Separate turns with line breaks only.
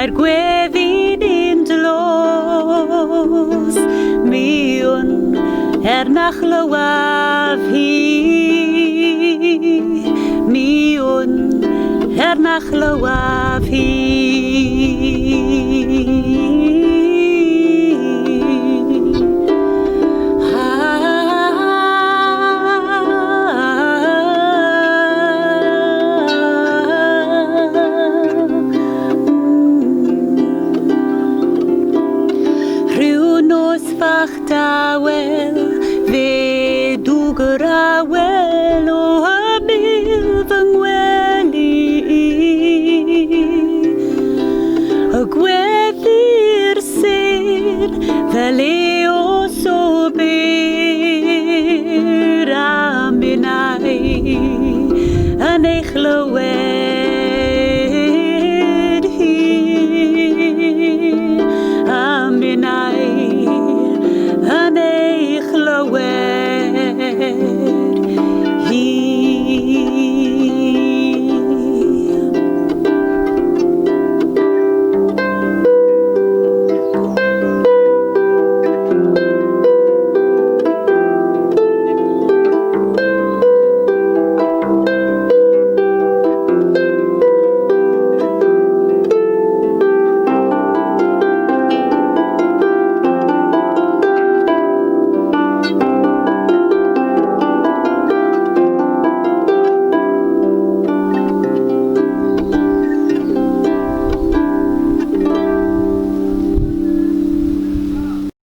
Mae'r gweddi'n un dlos, mi wn er na chlywaf hi. Mi wn er na chlywaf hi. Rhyw nos fach dawel, fe dwg yr awel o ymyl fy ngwely i. Y gweddi'r sêr fel eos o bur a minnau yn ei chlywed.